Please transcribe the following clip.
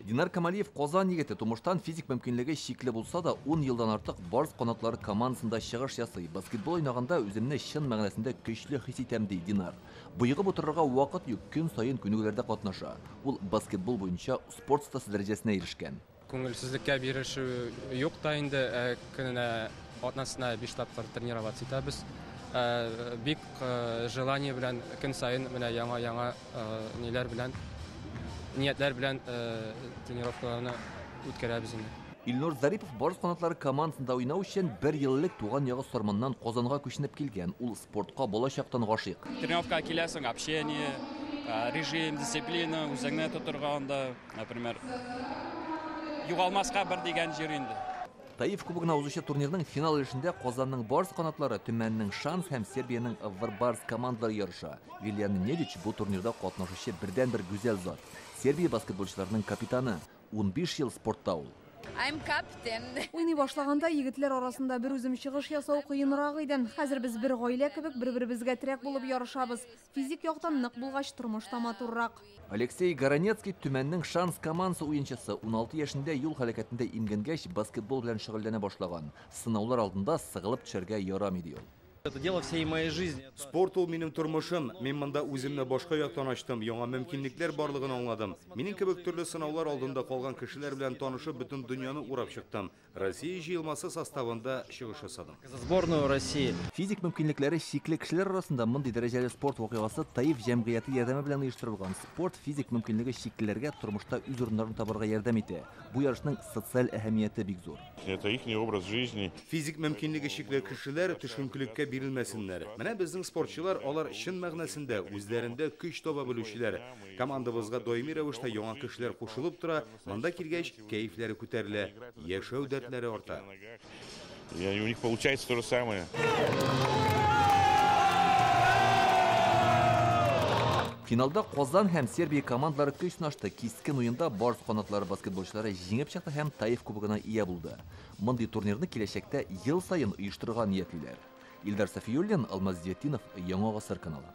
Динар Камалиев Казан егете, тумыштан физик мөмкинлеге чикле булса да, 10 елдан артык Барс канатлары командасында чыгыш ясый. Баскетбол уйнаганда үземне чын мәгънәсендә көчле хис итәм, ди Динар. Боегып утырырга вакыт юк, көн саен күнегүләрдә катнаша. Ул баскетбол буенча спорт остасы дәрәҗәсенә ирешкән. Күңелсезлеккә бирешү юк та инде, көненә атнасына 5 тапкыр тренироваться итәбез. Бик желание белән көн саен менә яңа-яңа ниләр белән, ниятләр белән тренировкаларны үткәрәбез инде. Илнур Зарипов Барс канатлары командасында уйнау өчен бер ел элек туган ягы Сарманнан Казанга күченеп килгән. Ул спортка бала чактан гашыйк. Тренировкага киләсең, общение, режим, дисциплина, үзеңне тотырга анда, например, югалмаска бер дигән җир инде. Таиф кубогына узучы турнирның финал өлешендә Казанның Барс канатлары, Төмәннең Шанс һәм Сербиянең Варбарс командалары ярыша. Вильян Недич бу турнирда катнашучы бердәнбер гүзәл зат. Сербия баскетболчыларының капитаны. 15 ел спортта ул. I'm captain. Уйный башлаганда егетләр арасында бер үзем чыгыш ясау кыенрак иде. Хәзер без бер гаилә кебек бер-беребезгә терәк булып ярышабыз. Физик яктан нык булгач, тормыш та матуррак. Алексей Горонецкий Төмәннең Шанс командасы уенчысы. 16 яшендә юл һәлакәтендә имгәнгәч, баскетбол белән шөгыльләнә башлаган. Сынаулар алдында сыгылып төшәргә ярамый, ди ул. Это дело всей моей жизни. Спорт ул минем тормышым. Мин монда үземне башка яктан ачтым, яңа мөмкинлекләр барлыгын аңладым. Минем кебек төрле сынаулар алдында калган кешеләр белән танышып, бөтен дөньяны урап чыктым. Россия җыелмасы составында чыгыш ясадым. За сборную России. Физик мөмкинлекләре чикле кешеләр арасында мондый дәрәҗәле спорт вакыйгасы Таиф җәмгыяте ярдәме белән оештырылган. Спорт физик мөмкинлеге чиклеләргә тормышта үз урыннарын табарга ярдәм итә. Бу ярышның социаль әһәмияте бик зур. Это их образ жизни. Физик мөмкинлеге чикле кешеләр төшенкелеккә бирелмәсеннәр. Менә безнең спортчылар, алар чын мәгънәсендә үзләрендә көч таба белүчеләр. Командабызга даими рәвештә яңа кешеләр кушылып тора. Монда килгәч, кәефләре күтәрелә, яшәү дәртләре арта. И у них получается то же самое. Финалда Казан һәм Сербия командалары көч сынашты. Кискен уенда Барс канатлары баскетболчылары җиңеп чыкты һәм Таиф кубогына ия булды. Мондый турнирны киләчәктә ел саен оештырырга ниятлиләр. Илдар Сафиуллин, Алмаз Зиятдинов, Яңа Гасыр каналы.